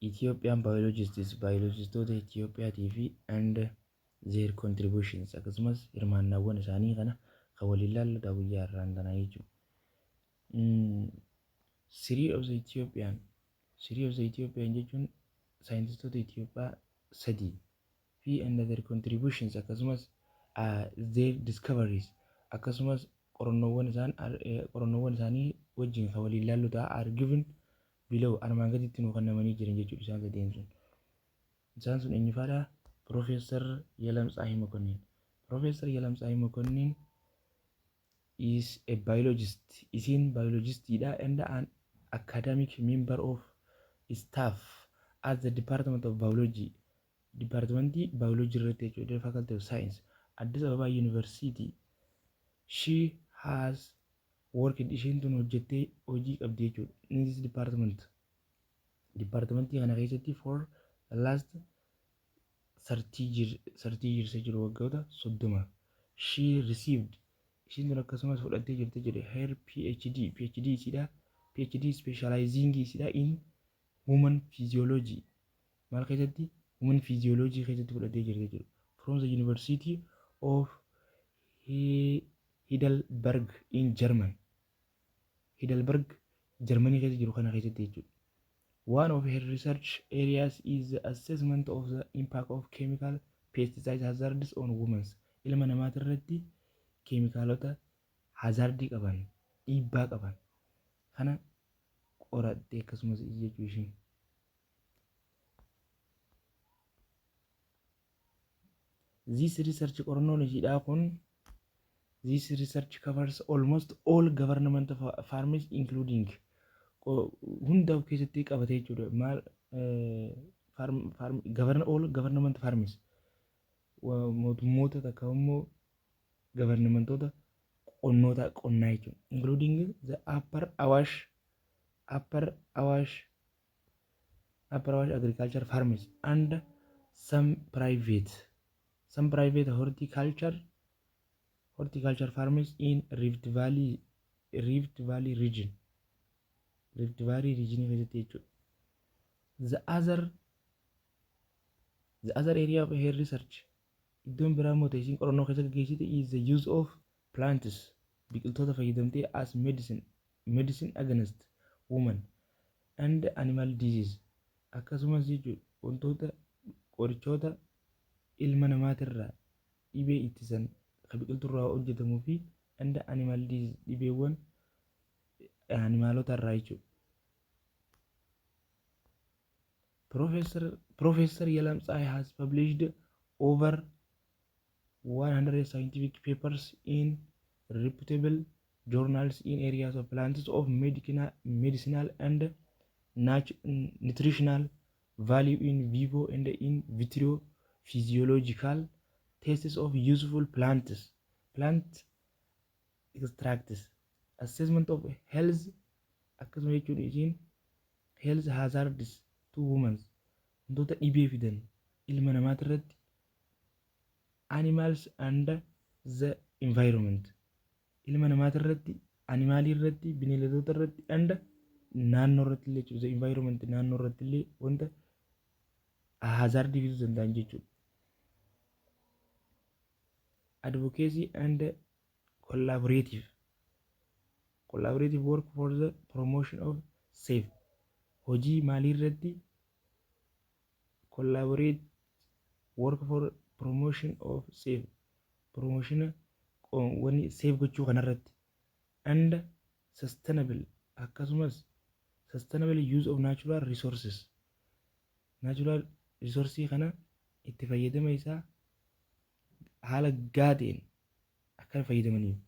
Ethiopian biologists, biologistoota Itiyoophiyaatii fi and their contributions akkasumas hirmaannaawwan isaanii kana kan waliin laallu ta'a guyyaa har'aan tanaa jechuudha. Three of the Ethiopian Three of the Ethiopian jechuun saayintistoota Itiyoophiyaa sadii fi and their contributions akkasumas their discoveries akkasumas qorannoowwan isaan qorannoowwan isaanii wajjin kan waliin laallu ta'a are given below armaan gaditti nuu kennamanii jiran jechuudha isaan sadeen sun. Isaan sun eenyufaadha? Professor Yalamtsahi Mokonnin. Professor Yalamtsahi Mokonnin is a biologist. Isiin biologistiidha and an academic member of staff at the Department of Biology. Departmentii Biology irratti jechuudha. Faculty of Science. Addis Ababa University. She has worked isheen tun hojjettee hojii qabdi jechuudha. In this department. Departmentii kana keessatti for the last 30 years 30 years jechuudha waggoota 30. She received isheen tun akkasumas fudhattee jirti jedhe her PhD PhD isiidha PhD specializing isiidha in human physiology maal keessatti human physiology keessatti fudhattee jirti jechuudha. From the University of Heidelberg in German. Heidelberg Germany keessa jiru kana keessatti jechuudha. One of her research areas is the assessment of the impact of chemical pesticide hazards on women. Ilma namaati irratti keemikaalota hazardii qaban, dhiibbaa qaban kana qoratte akkasumas jechuu ishiin. This research qorannoon ishiidhaa kun This research covers almost all government farms including hunda of keessatti qabatee jechuudha. Maal farm farm govern all government farms mootummoota takka immoo governmentoota qonnoota qonnaa jechuudha. Including the upper Awash upper Awash upper Awash agriculture farms and some private horticulture farms in Rift Valley region Rift Valley region keessatti jechuudha. The other area of her research iddoon biraa immoo ta'e isiin qorannoo keessa gaggeessite is the use of plants biqiltoota fayyadamtee as medicine against woman and animal disease akkasumas jechuudha wantoota qorichoota ilma namaatirraa dhibee ittisan kan biqiltuurraa hojjetamuu fi and animal disease dhibeewwan animaalota irraa jechuudha. Professor Yelamtsaay has published over 100 scientific papers in reputable journals in areas of plants of medicinal and nutritional value in vivo and in vitro physiological tests of useful plants, plant extracts, assessment of health akkasuma jechuun isiin health hazards to women wantoota dhibee fidan ilma namaati irratti animals and the environment ilma namaati irratti animaalii irratti bineeldota irratti and naannoo irratti illee jechuudha the environment naannoo irratti illee wanta hazardii fiduu danda'an jechuudha. Advocacy and collaborative work for the promotion of safe hojii maalii irratti collaborate work for promotion of safe promotion wani safe gochuu kanarratti and sustainable akkasumas sustainable use of natural resources natural resource kana itti fayyadama isaa haala gahaa ta'een akka fayyadamaniif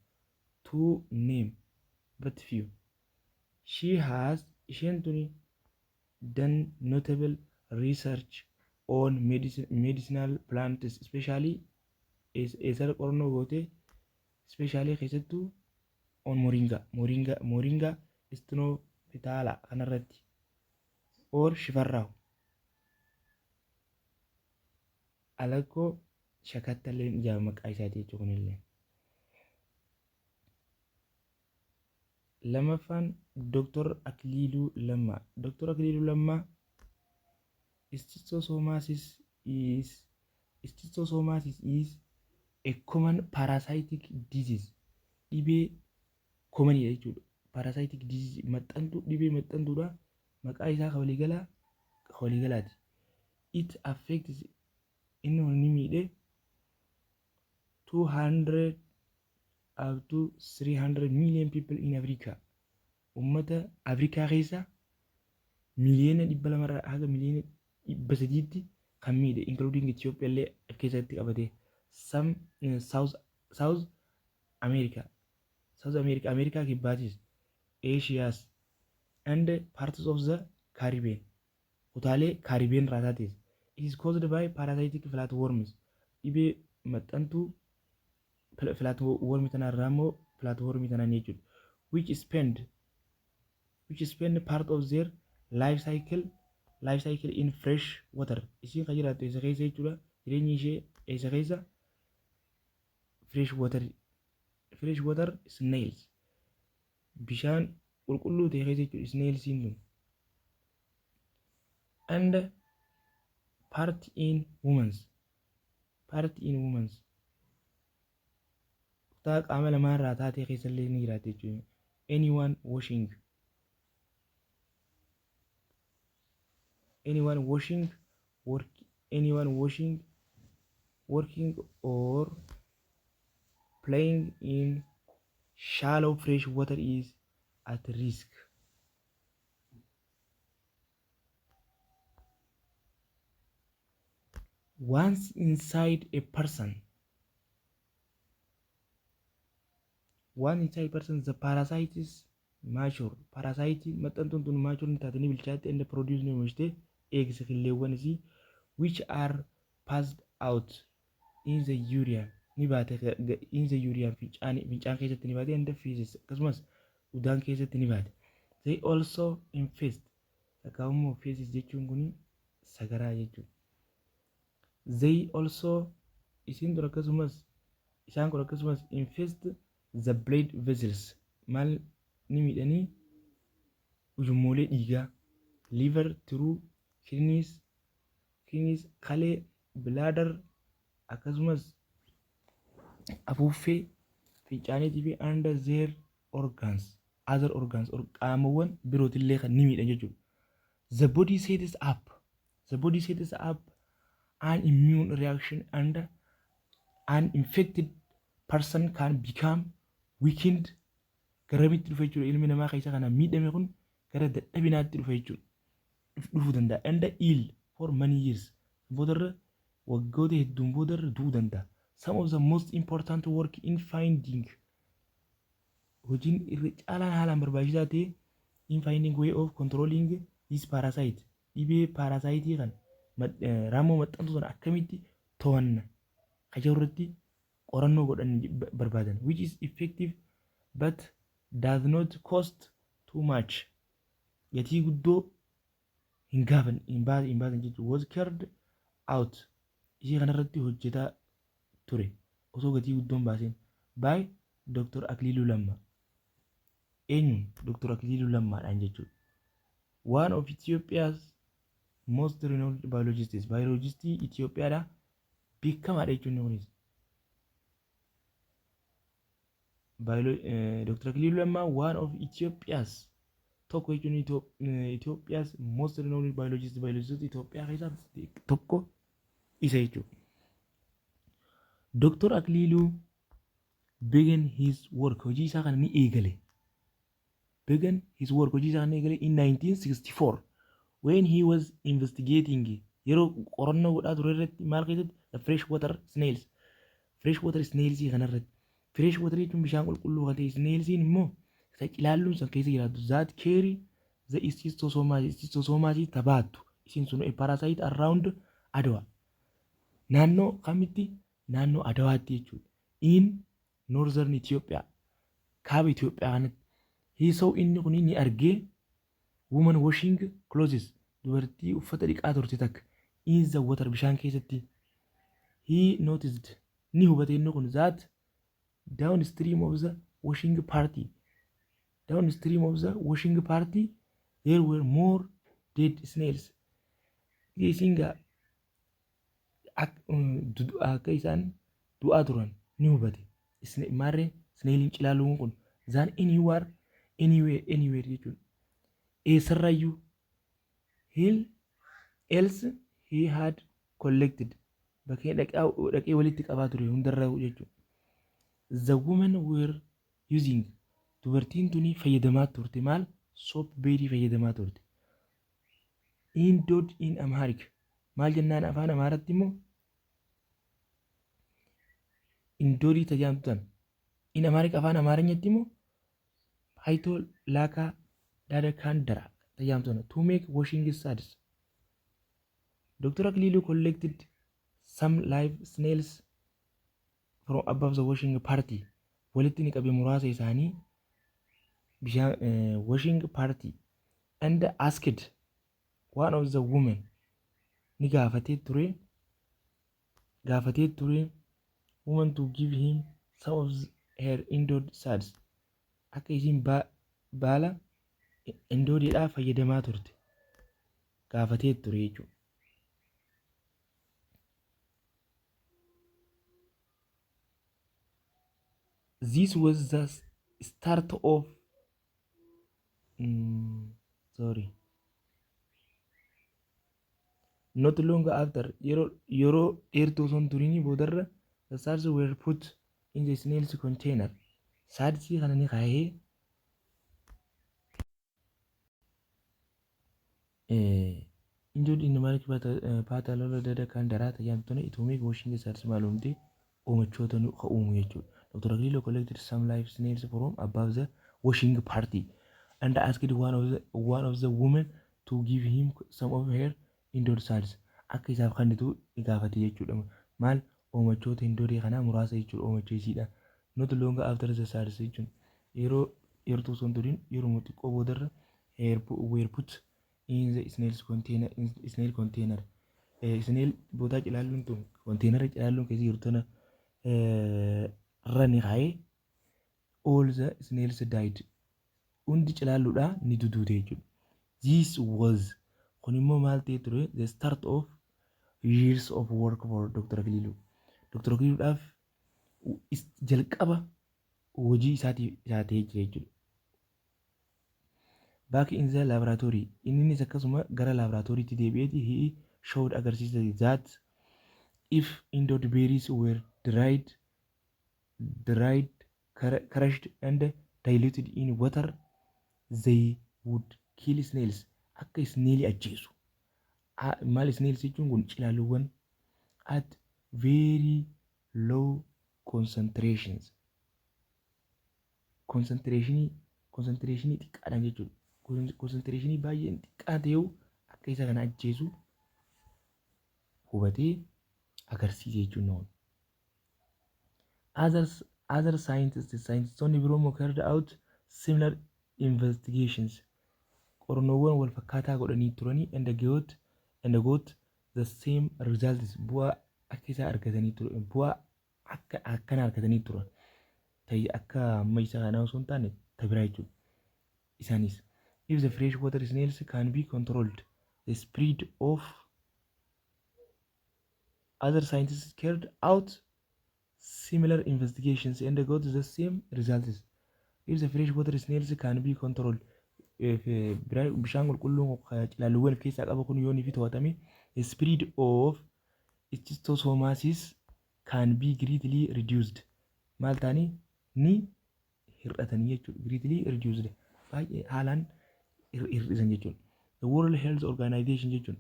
to name but few. She has isheen tuni done notable research on medicinal plants especially eessarra qorannoo goote especially keessattuu on moringa stenopetala kanarratti or shifarraaw Alakkoo Shakattalleen ijaa maqaa isaati jechuun kunillee. Lamaffaan Dr. Akiliiluu Lammaa. Dr. Akiliiluu Lammaa Schistosomiasis is a common parasitic disease. Dhibee commonidha jechuudha. Parasitic disease maxxantuu, dhibee maxxantuudha. Maqaa isaa kan waliigalaa kan waliigalaati. It affects, inni ni miidhe, 200 up to 300 million people in Africa. Ummata Afrikaa keessa 200,000,000 haga 300,000,000tti kan miidhe, including Ethiopia illee of keessatti qabate, some South America, South America, Amerikaa kibbaatis, Asias and parts of the Caribbean, kutaalee Caribbean irraa taates. It is caused by parasitic flatworms, dhibee maxxantuu flatworm tanarraa immoo flatworm tanaan jechuudha, which spend part of their life cycle in fresh water. Isiin kan jiraattu eessa keessa jechuudha? Jireenyi ishee eessa keessa? Fresh water, fresh water snails, bishaan qulqulluu ta'e keessa jechuudha snailsiin tun. And part in women's, kutaa qaama lamaarraa taatee keessallee ni jiraatti jechuudha. Anyone washing, working or playing in shallow fresh water is at risk. Once inside a person, one inside person, the parasite is mature. Parasite maxxantuun tun mature ni taate, ni bilchaatte, and produce, ni oomishte, eggs, killeewwan isii, which are passed out in the urine, ni baate, in the urine, fincaan, fincaan keessatti ni baate, and feces, akkasumas udaan keessatti ni baate. They also infest, takka immoo feces jechuun kun sagaraa jechuudha. They also, isiin tun akkasumas, isaan kun akkasumas, infest the blood vessels, maal ni miidhanii? Ujummoolee dhiigaa, liver, tiruu, kidneys, kalee, bladder, akkasumas afuuffee fincaaniitii fi and their organs, other organs, qaamawwan birootillee kan ni miidhan jechuudha. The body sets up an immune reaction and an infected person can become weakened. Garamitti dhufa jechuudha? Ilmi namaa keessa kana miidhame kun gara dadhabinaatti dhufa jechuudha. Dhufuu danda'a. And ill for many years. Boodarra, waggoota hedduun boodarra du'uu danda'a. Some of the most important work in finding, hojiin irra caalaan haalaan barbaachisaa ta'e, in finding way of controlling this parasite, dhibee parasite kan raammoo maxxantuu sana akkamitti to'anna kaja irratti qorannoo godhan barbaadan, which is effective but does not cost too much, gatii guddoo hin gaafan, hin baasan jechuudha, was carried out, ishee kanarratti hojjetaa ture osoo gatii guddoo hin baasin, by Dr. Akiliiluu Lammaa. Eenyuun? Dr. Akiliiluu Lammaadhaan jechuudha. One of Ethiopia's most renowned biologists. Biologistii Itoophiyaadha beekamaadha jechuun kunis. Dr. Akiliiluu Lammaa, one of Ethiopia's, tokko jechuun, Ethiopia's most renowned biologist, biologist Itoophiyaa keessaa tokko isa jechuudha. Dr. Akiliiluu began his work, hojii isaa kana ni eegale. Began his work, hojii isaa kana ni eegale, in 1964 when he was investigating, yeroo qorannoo godhaa ture irratti. Maal keessatti? The fresh water snails, fresh water snails kana irratti. Fresh water jechuun bishaan qulqulluu kan ta'e, snailsiin immoo isa cilaalluun san keessa jiraatu, that carry the schistosomiasis, schistosomiasis tabaattu isiin sun, a parasite, around Adwa, naannoo kamitti? Naannoo Adawaatti jechuudha, in northern Ethiopia, kaaba Itoophiyaa kanatti. He saw, inni kun ni argee, woman washing clothes, dubartii uffata dhiqaa turte takka, in the water, bishaan keessatti. He noticed, ni hubate inni kun, that downstream of the washing party, downstream of the washing party, there were more dead snails. Isiin gaa akka isaan du'aa turan ni hubate. Maarree snailiin cilaaluun kun than anywhere anywhere anywhere jechuudha. Eessarrayyuu hill else he had collected bakkee dhaqee walitti qabaa ture hundarra jechuudha. The women were using dubartiin tuni fayyadamaa turte maal soap berry fayyadamaa turte. Endod in Amharic maal jennaan afaan Amaaratti immoo indoorii tajaajiltu tan. In Amharic afaan Amaarinyatti immoo Haytoo laakaa daada kaandara tajaajiltu tana. To make washing suds. Dr. Akililu collected some live snails from above the washing party. Walitti ni qabe muraasa isaanii bishaan washing party and asked one of the women ni gaafatee ture woman to give him some of her endod suds akka isiin baala endoodiidhaa fayyadamaa turte gaafatee ture jechuudha. This was the start of sorry, not long after, yeroo dheertuu osoo hin turinii boodarra, the suds were put in the snail's container. Sudsii kana ni kaahee injured in malik paatalola dada kan daraa tajaajiltoonni it make washing suds maalumti oomachoota nu ka uumu jechuudha. Dr. Akililu collected some live snails from above the washing party and asked one of the women to give him some of her endod suds akka isaaf kennitu gaafate jechuudha. Maal oomachoota indoodii kanaa muraasa jechuudha oomacha isiidha. Not long after the suds jechuun yeroo yeroo osoo hin turin yeroo xiqqoo boodarra were put in the snails container in snail container snail bootaa cilaalluun tun container cilaalluun keessa jirtu tana irra ni kaa'ee all the snails died, hundi cilaalluudha ni duduute jechuudha. This was kun immoo maal ta'e ture? The start of years of work for Dr. Akililu. Dr. Akililuudhaaf jalqaba hojii isaatii isaa ta'ee jira jechuudha. Back in the laboratory, innis akkasuma gara laboratorytti deebi'eeti he showed agarsiisa that if endod berries were dried, crushed and diluted in water, they would kill snails, akka snailii ajjeesu. Maal snails jechuun kun cilaaluuwwan at very low concentrations. Concentrationii xiqqaadhaan jechuudha. Concentrationii baay'ee xiqqaa ta'e akka isa kana ajjeesu hubatee agarsiise jechuudha. Other scientists, scientistoonni biroo immoo carried out similar investigations, qorannoowwan wal fakkaataa godhanii turanii and got the same results, bu'aa akka isaa argatanii ture, bu'aa akka akkana argatanii turan ta'e akka amma isa kanaa osoo hin taane ta biraa jechuudha. Isaanis if the fresh water snails can be controlled, the spread of other scientists carried out similar investigations and got the same results. If the freshwater snails can be controlled, bishaan qulqulluun cilaalluuwwan of keessaa qaba kun yoo ni fi to'atame, the spread of schistosomiasis can be greatly reduced. Maal ta'anii ni hir'atanii jechuudha. Greatly reduced baay'ee haalaan hir'isan jechuudha. The World Health Organization jechuun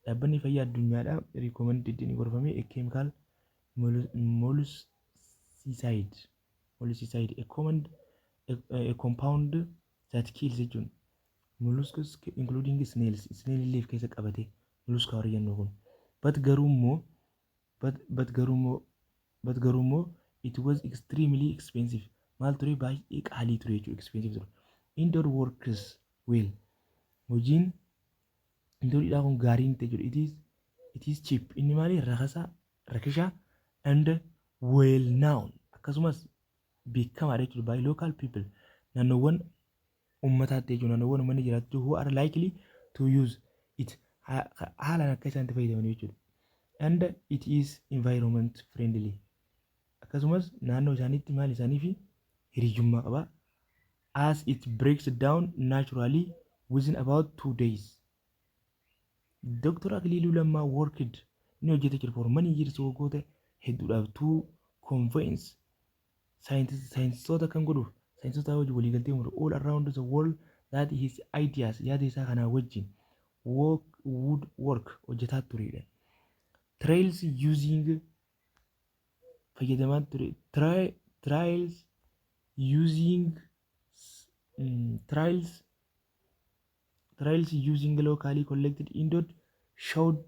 dhaabbanni fayyaa addunyaadhaa recommended ni gorfame a chemical molluscicide, a compound that kills jechuun mollusks including snails, snail illee of keessa qabate molluska warri jennu kun, but garuu immoo it was extremely expensive. Maal ture? Baay'ee qaalii ture jechuudha, expensive ture. Endod works well, hojiin endoodidhaa kun gaarii ta'e jechuudha. It is cheap, inni maali rakasa rakisha, and well known, akkasumas beekamaadha jechuudha, by local people, naannoowwan ummataatti jechuudha, naannoowwan uummanni jiraatu, who are likely to use it. Haalaan akka isaan itti fayyadaman jechuudha. And it is environment friendly. Akkasumas naannoo isaaniitti maal isaanii fi hiriyyummaa qaba. As it breaks down naturally within about 2 days. Dr. Akiliiluu Lammaa worked, ni hojjete jira, for many years, waggoota hedduudhaaf, to convince saayintistoota kan godhuuf, saayintistoota wajjin waliigaltee uumuu, all around the world that his ideas, yaada isaa kanaa wajjin, work would work, hojjetaa turedha. Trials using, fayyadamaa ture, trials using trials using locally collected endod showed,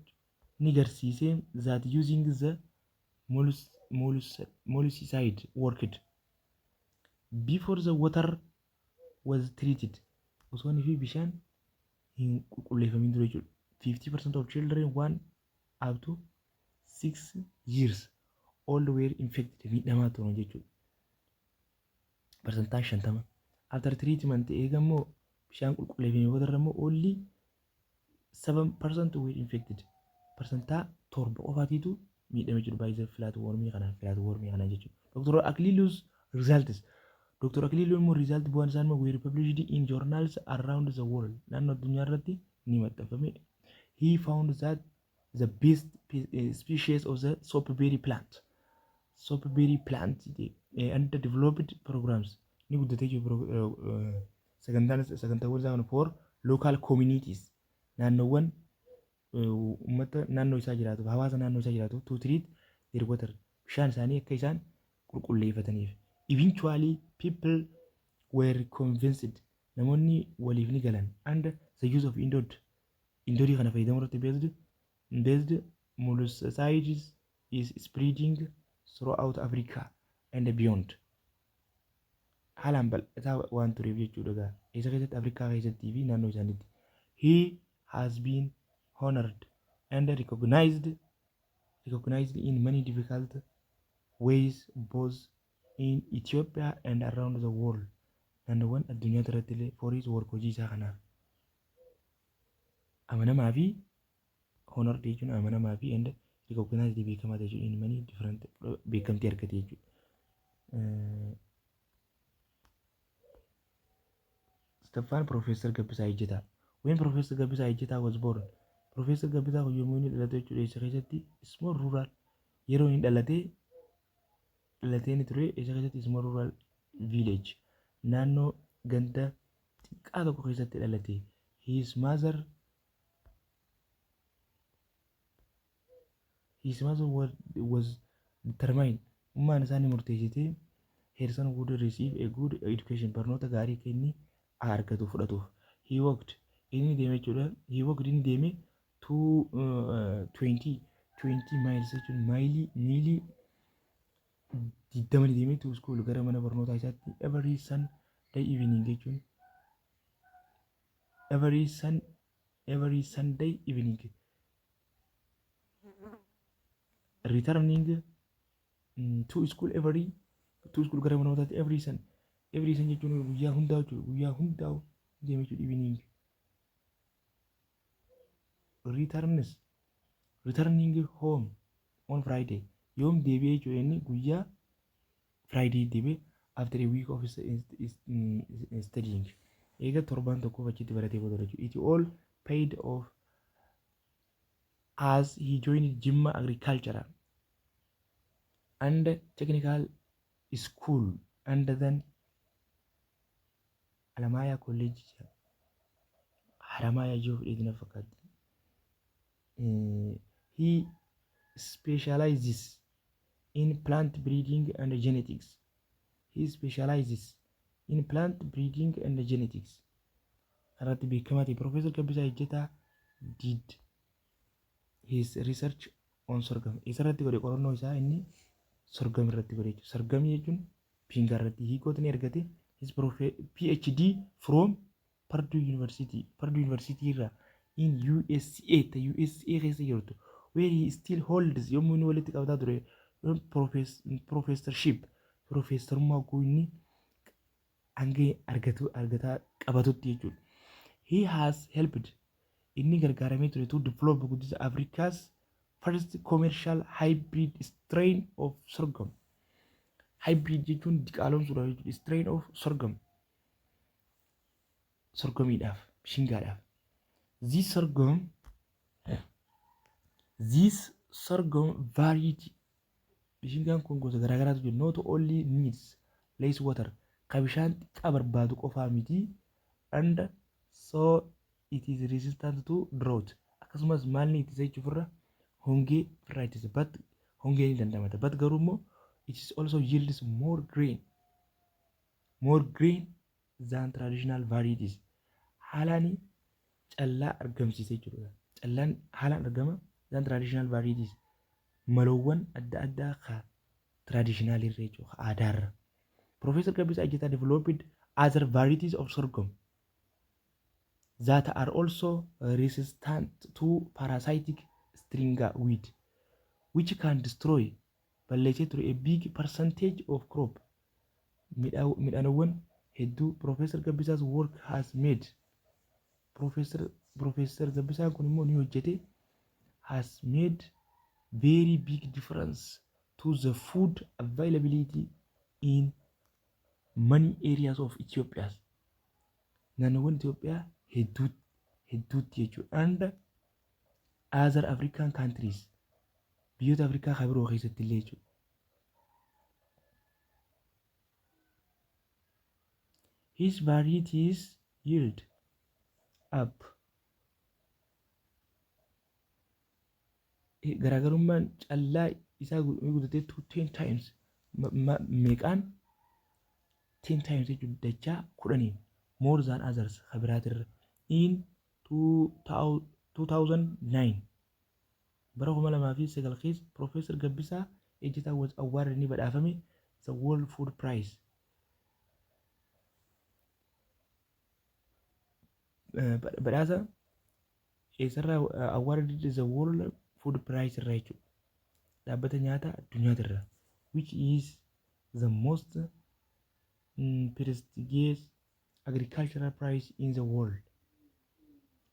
ni garsiise, that using the molluscicide worked before the water was treated, osoo inni fi bishaan hin qulqulleeffamin dura jechuudha. 50% of children 1 up to 6 years old were infected, miidhamaa turan jechuudha. 50%. After treatment, eega immoo bishaan qulqulleeffamee boodarra immoo, only 7% were infected. 7% qofaatiitu miidhame jiru baay'ee flatwormii kanaan, flatwormii kanaan jechuudha. Dr. Aklilu's results. Dr. Akiliiluu immoo result, bu'aan isaan immoo, were published in journals around the world. Naannoo addunyaa irratti ni maxxanfame. He found that the best species of the soapberry plant. Soapberry plant and developed programs, ni guddatee jiru sagantaan, sagantaawwan isaa for local communities, naannoowwan uummata naannoo isaa jiraatuuf, hawaasa naannoo isaa jiraatuuf, to treat their water, bishaan isaanii akka isaan qulqulleeffataniif. Eventually people were convinced, namoonni waliif ni galan, and the use of endod, endodii kana fayyadamuu irratti based molluscicides is spreading throughout Africa and beyond. Haalaan bal'ataa waan tureef jechuudha gaa. Eessa keessatti? Afrikaa keessattii fi naannoo isaaniitti. He has been honored and recognized in many difficult ways, both in Ethiopia and around the world. Naannoowwan addunyaa irratti illee, for his work, hojii isaa kanaaf. Amanamaa fi honored jechuun amanamaa fi and recognized, beekamaa jechuudha, in many different, beekamtii argate jechuudha. Sadaffaan Profeesar Gabbisaa Ejjetaa. When Professor Gabbisaa Ejjetaa was born, Profeesar Gabbisaa kun yommuu inni dhalate jechuudha, eessa keessatti? Small rural, yeroo inni dhalatee inni ture eessa keessatti? Small rural village, naannoo ganda xiqqaa tokko keessatti dhalate. His mother was determined, ummaan isaa ni murteessite, her son would receive a good education, barnoota gaarii akka inni argatu fudhatuuf. He walked, inni deeme jechuudha. He walked, inni deeme, to 20 miles jechuun maayilii miilii 20 ni deeme, to school, gara mana barnootaa isaatti, every Sunday evening jechuun every Sunday evening, returning to school every, to school, gara mana barnootaatti, every sun jechuun guyyaa hundaa jechuudha, guyyaa hundaa deeme jechuudha. Evening, returning home on Friday, yoom deebi'ee jechuudha? Inni guyyaa Friday deebi'e, after a week of studying, eega torbaan tokkoof achitti baratee booda jechuudha. It all paid off as he joined Jimma Agricultural and Technical School and then Alamaya College, Haramaya jiru fudheetii na fakkaatti. He specializes in plant breeding and genetics. He specializes in plant breeding and genetics. Irratti beekamaa ta'e. Professor Gabbisaa Ejjetaa did his research on sorghum. Isarratti godhe qorannoo isaa inni, sorghum irratti godhe jechuudha. Sorghum jechuun bishingaa irratti hiikoota ni argate. His PhD from Purdue University, Purdue University irraa in USA, ta USA keessa jirtu, where he still holds, yommuu inni walitti qabataa ture, professorship, professorummaa oguu inni hanga argatu argataa qabatutti jechuudha. He has helped Inni gargaaramee ture to develop, guddisa, Africa's first commercial hybrid strain of sorghum. Hybrid jechuun diqaalomsuudha jechuudha. Strain of sorghum. Sorghumiidhaaf, mishingaadhaaf. This sorghum variety, mishingaan kun gosa garaagaraatu jiru. Not only needs less water, ka bishaan xiqqaa barbaadu qofaa miti, and so it is resistant to drought. Akkasumas maalni ittisa jechuuf irra hongee irraa ittisa, but hongee ni dandamata, but garuu immoo it is also yields more grain than traditional varieties. Haalaan callaa argamsiisa jechuudha. Callaan haalaan argama than traditional varieties, maloowwan adda addaa ka traditional irra jechuudha, aadaarra. Professor Gabbisa Ejjetaa developed other varieties of sorghum that are also resistant to parasitic striga weed, which can destroy, balleessee ture, a big percentage of crop, midhaanowwan hedduu. Professor Gabbisa's work has made, Professor Gabbisaan kun immoo ni hojjete, has made very big difference to the food availability in many areas of Ethiopia, naannoowwan Itoophiyaa hedduutti jechuudha, and other African countries, biyyoota Afrikaa kan biroo keessatti illee jechuudha. His varieties yield up, garaagarummaan callaa isaa guddatee, to 10 times, meeqaan? 10 times jechuun dachaa 10n, more than others, kan biraatirra. In 2009, bara 2009 keessa, Professor Gabbisaa Ejjetaa was awarded, ni badhaafame, the World Food Prize, badhaasa eessarraa? Awarded the World Food Prize irraa jechuudha, dhaabbata nyaata addunyaatirraa, which is the most prestigious agricultural prize in the world.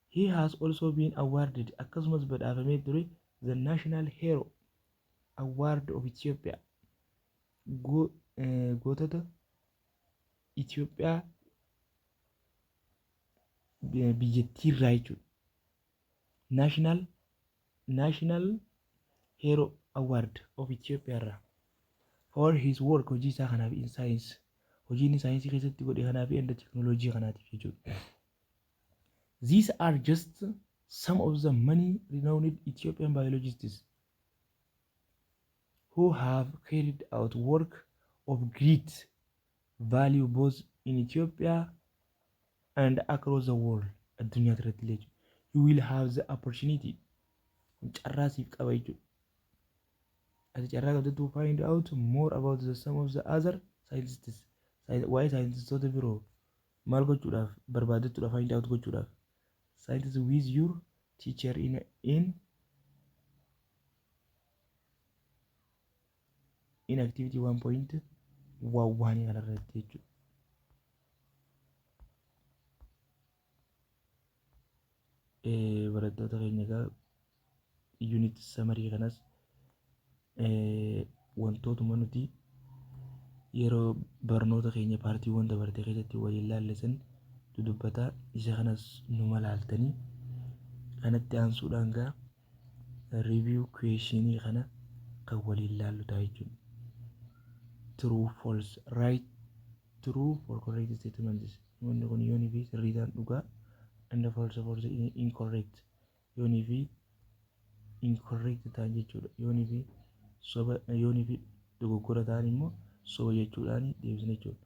He has also been awarded, akkasumas badhaafamee ture, the National Hero Award of Ethiopia, gootota Itoophiyaa biyyattiirraa jechuudha. National Hero Award of Ethiopia irraa, for his work, hojii isaa kanaaf, in science, hojii inni saayinsii keessatti godhe kanaaf, and teknooloojii kanaatiif jechuudha. These are just some of the many renowned Ethiopian biologists who have carried out work of great value both in Ethiopia and across the world. Addunyaa irratti illee jechuudha. You will have the opportunity, carraa siif qaba jechuudha. Ati carraa qabda, to find out more about the some of the other scientists, waa'ee saayintistoota biroo maal gochuudhaaf barbaadattuudha, find out gochuudhaaf, scientists with your teacher in activity 1.11 kanarratti jechuudha. Barattoota keenya egaa unit summary kanas wantootuma nuti yeroo barnoota keenya partiiwwan dabarte keessatti waliin laallisan dudubbataa isa kanas numa laaltanii kanatti aansuudhaan gaa review questionii kana kan waliin laallu ta'a jechuudha. True, false, right, true for correct statements. Wanni kun yoonii fi sirrii ta'an dhugaa, and false for the incorrect, yoonii fi incorrect ta'an jechuudha. Yoonii fi soba, yoonii fi dogoggora ta'an immoo soba jechuudhaan deebisna jechuudha.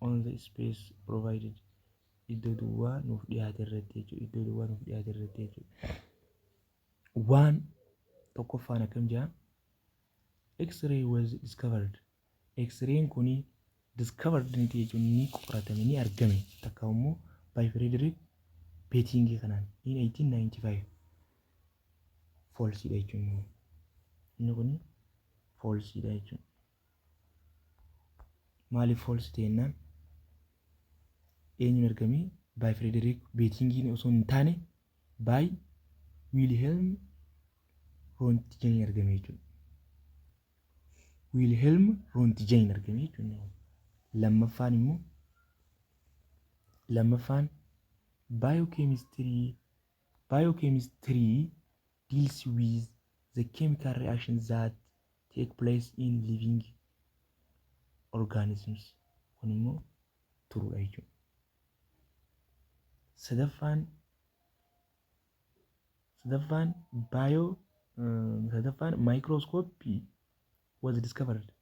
On the space provided, iddoo duwwaa nuuf dhiyaate irratti jechuudha. Iddoo duwwaa nuuf dhiyaate irratti jechuudha. Waan tokkoffaan akkam jedha? X-ray was discovered. X-rayn kuni discovered ni ta'e jechuun ni qoratame, ni argame takka immoo by Frederick Banting kanaan in 1895. False dha jechuun, inni kuni false dha jechuun. Maaliif false ta'e jennaan, eenyuun argame? By Frederick Banting osoo hin taane By Wilhelm Röntgen argame jechuudha. Wilhelm Röntgen argame jechuudha. Lammaffaan immoo, lammaffaan biochemistry. Biochemistry deals with the chemical reactions that take place in living organisms. Kun immoo true dha jechuudha. Sadaffaan bio, sadaffaan microscopy was discovered.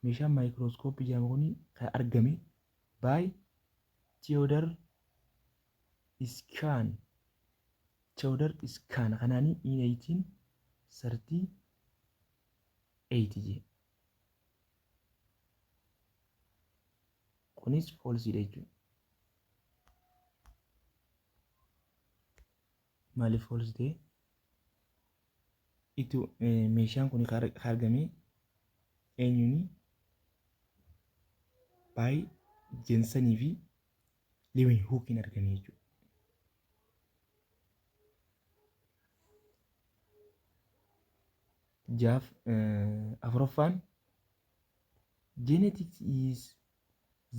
Meeshaan microscopy jedhamu kun kan argame by Theodor Schwann. Theodor Schwann kanaanii in 1838 jedhe. Kunis false dha jechuudha. Maaliif false ta'e? Itti meeshaan kun kan argame eenyuuni? By Jensanii fi Leeuwenhoekiin argame jechuudha. Jaaf, afuraffaan genetics is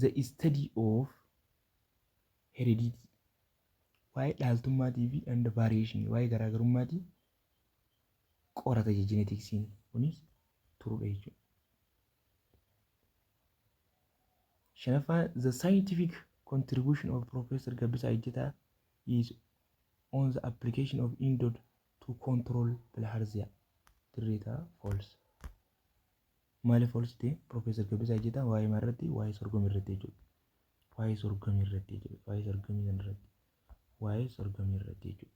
the study of heredity, waa'ee dhaaltummaatii fi and variation, waa'ee garaagarummaatii qorata geneticsiin. Kunis true dha jechuudha. Shanaffaan the scientific contribution of Professor Gabbisaa Ejjetaa is on the application of endod to control bilharzia. Dirreetaa, false. Maaliif false ta'e? Professor Gabbisaa Ejjetaa waa'ee maal irratti? Waa'ee sorghum irratti jechuudha. Waa'ee sorghum irratti jechuudha. Waa'ee sorghum sana irratti. Waa'ee sorghum irratti jechuudha.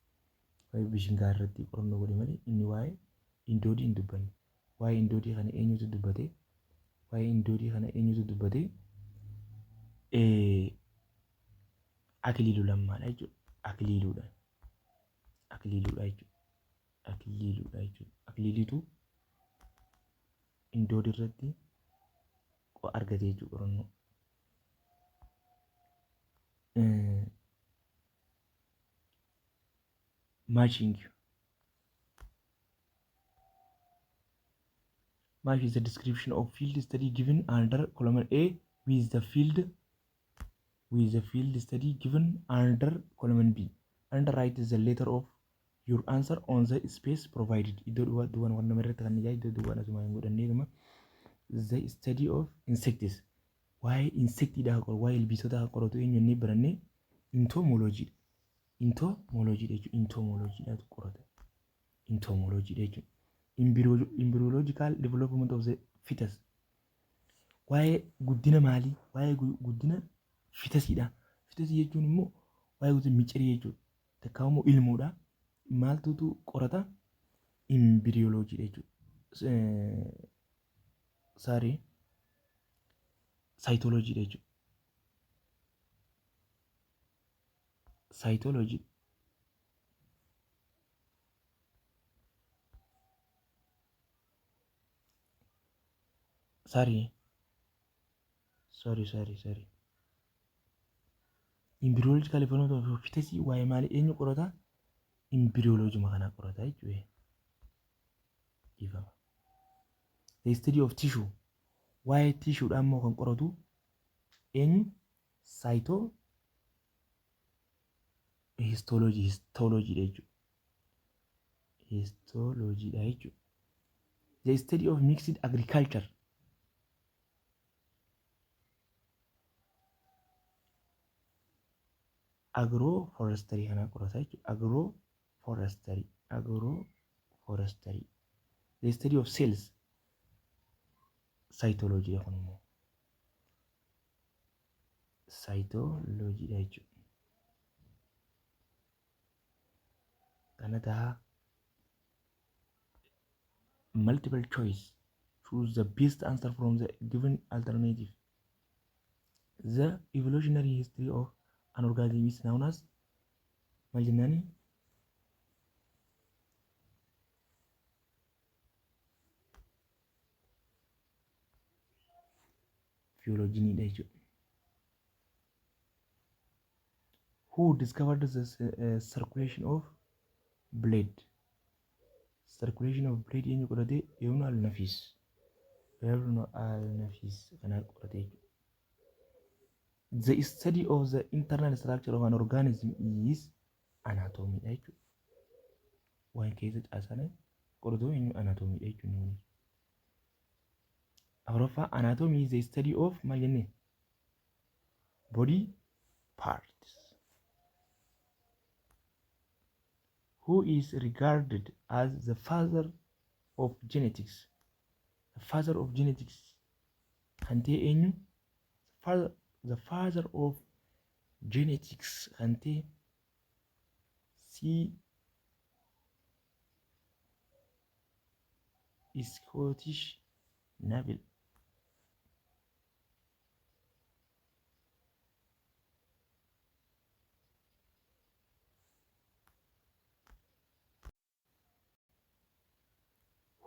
Waa'ee bishingaa irratti qorannoo godhe malee inni waa'ee indoodii hin dubbanne. Waa'ee indoodii kana eenyutu dubbate? Waa'ee indoodii kana eenyutu dubbate? Akiliiluu Lammaadha jechuudha. Akiliiluudha. Akiliiluudha jechuudha. Akiliiluudha jechuudha. Akiliiliitu indoodii irratti argate jechuudha qorannoo. Matching. Match is the description of field study given under column A with the field study given under column B and write the letter of your answer on the space provided. Iddoo duwwaa duwwaan waan nama irratti kan ijaa iddoo duwwaan asuma hin godhanneetuma. The study of insects, waa'ee insectiidhaa qoru, waa'ee ilbiisotaa kan qoratu eenyu inni barannee? Entomology, entomology jechuudha. Entomologyidhaatu qorata, entomology jechuudha. Embryological development of the fetus, waa'ee guddina maalii? Waa'ee guddina fetusiidha. Fetusii jechuun immoo waa'ee guddina miccirii jechuudha. Takkaa immoo ilmoodha. Maaltutu qorata? Embryology jechuudha. Sorry, cytology jechuudha. Cytology. Sorry, sorry, sorry, sorry. Embryological development of fetus, waa'ee maalii eenyu qorata? Embryology kana qorata jechuudha. Dhiifama. The study of tissue, waa'ee tissuedha immoo kan qoratu eenyu? Cyto histology, histology jechuudha. Histology dha jechuudha. The study of mixed agriculture, agroforestry kana qorata jechuudha. Agroforestry, agroforestry. The study of cells, cytology kun immoo cytology dha jechuudha. Kana ta'a. Multiple choice, choose the best answer from the given alternative. The evolutionary history of an organism is known as maal jennaani? Phylogeny dha jechuudha. Who discovered the circulation of blood. Circulation of blood eenyu qorate? Ibn al-Nafis. Ibn al-Nafis kana qorate jechuudha. The study of the internal structure of an organism is anatomy dha jechuudha. Waan keessa caasaan qoratu eenyu? Anatomy dha jechuudha. Afuraffaa, anatomy is the study of maal jennee? Body parts. Who is regarded as the father of genetics? The father of genetics kan ta'e eenyu? The father of genetics kan ta'e C. Scottish Neville.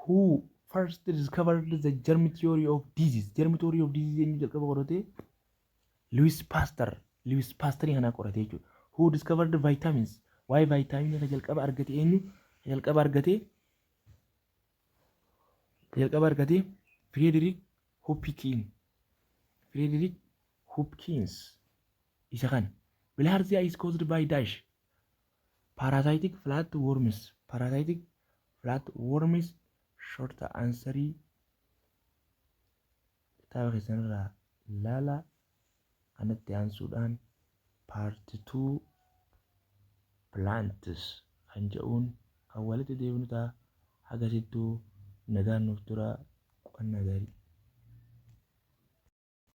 Who first discovered the germ theory of disease? Germ theory of disease eenyu jalqaba qorate? Louis Pasteur. Louis Pasteur kana qorate jechuudha. Who discovered vitamins? Waa'ee vitamin ka jalqaba argate eenyu? Ka jalqaba argate Frederick Hopkins. Frederick Hopkins isa kana. Bilharzia is caused by dash. Parasitic flat worms. Parasitic flat worms. Short answerii kitaaba keessanirraa ilaala. Kanatti aansuudhaan part 2 plants kan jedhuun kan walitti deebinu ta'a. Hagasittuu nagaan nuuf tura, qo'annaa gaarii.